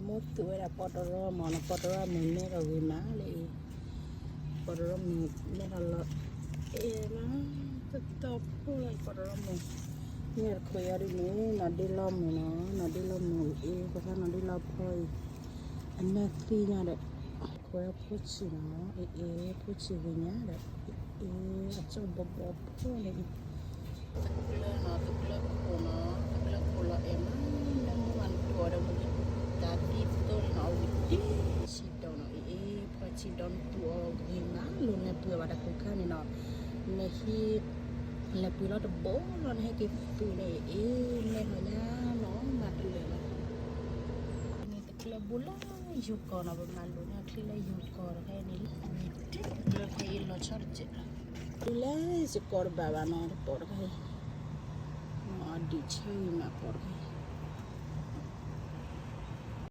ဘီသူၣ်ဝဲဒၣ်ပီၣ်တရီမးနီၤ, ပီၣ်တရီမုၢ်မဲထီၣ်ဂ့ၤမးလၢအံၤ, ပီၣ်တရီမုၢ်မဲထီၣ်လီၤအဲၣ်မး, တတီဖိလီၤပီၣ်တရီမုၢ်, မ့ၢ်တခိၣ်ယီၤဒ်န့ၣ် နီၢ်ဒ့လီမုၢ်နီၤ, နီၢ်ဒ့လီမုၢ်အံၤ ပှၤသးနီၢ်ဒ့လီဖီအံၤ, အနၢသံညါဒီး, ခိၣ်ဝဲဖိဆံးနီၤ, အ့ၣ်အ့ၣ် ဖိဆံးဂ့ၤညါဒီး, အ့ၣ်အ့ၣ် အကၠီၣ်ဘီဘီဖိန့ၣ်အံၤ သကျၢနီၤ, သကျၢခိၣ်နီၤ, သကျၢခိၣ်လီၤအဲၣ်မး, မ့ၢ်မူမးနတူၢ်အီၤဒီးမူ, တၢ်သံသိလီၤအဝံၤတ့ၢ်ဆံးဒီးနီၤ, အ့ၣ်အ့ၣ် ဖီဆံးဒီးနတူၢ်အီၤဂ့ၤမး, လိၣ်လဲၤပှ့ၤဘၣ်တၢ်ကိၢ်ခါန့ၣ်နီၤ, နဟံး, လဲၤပှ့ၤလီၤတဘိလီၤ, နဟဲက့ၤသူန့ၣ် အ့ၣ် မဲထီၣ်ညါနီၤ, မၤတလၢာ်လီၤ န့ၣ်သကျၢဘိလၢယိၤကီၢ်နီၤ, ပမၤလိာ်န့ၣ်ချ့လၢယိၤကီၢ်တခါန့ၣ်, တ့ၢ်သကျၢဖဲအံၤလီၤဆီတစဲး, တုၤလၢယကီၢ်တဘၣ်ဘၣ်နီၤ, တပီၣ်တခါအံၤ, အဒံးဆၢဂ့ၤမးပီၣ်တခါ,